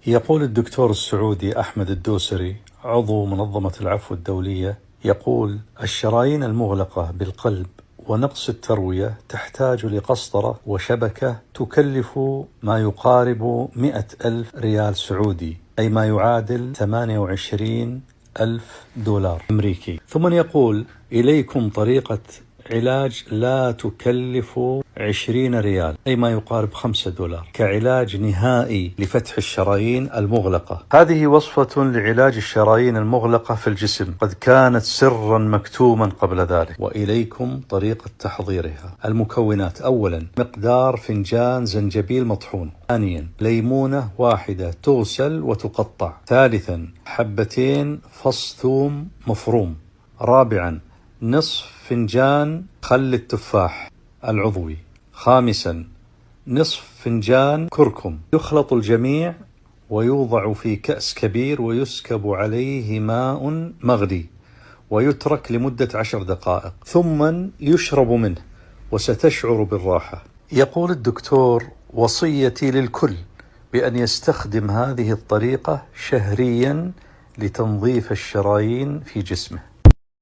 يقول الدكتور السعودي أحمد الدوسري عضو منظمة العفو الدولية، يقول: الشرايين المغلقة بالقلب ونقص التروية تحتاج لقسطرة وشبكة تكلف ما يقارب 100,000 ريال سعودي، أي ما يعادل 28,000 دولار أمريكي. ثم يقول: إليكم طريقة علاج لا تكلف 20 ريال، أي ما يقارب 5 دولار، كعلاج نهائي لفتح الشرايين المغلقة. هذه وصفة لعلاج الشرايين المغلقة في الجسم قد كانت سرا مكتوما قبل ذلك، وإليكم طريقة تحضيرها. المكونات: أولا، مقدار فنجان زنجبيل مطحون. ثانيا، ليمونة واحدة تغسل وتقطع. ثالثا، حبتين فص ثوم مفروم. رابعا، نصف فنجان خل التفاح العضوي. خامسا، نصف فنجان كركم. يخلط الجميع ويوضع في كأس كبير ويسكب عليه ماء مغلي ويترك لمدة 10 دقائق، ثم يشرب منه وستشعر بالراحة. يقول الدكتور: وصيتي للكل بأن يستخدم هذه الطريقة شهريا لتنظيف الشرايين في جسمه.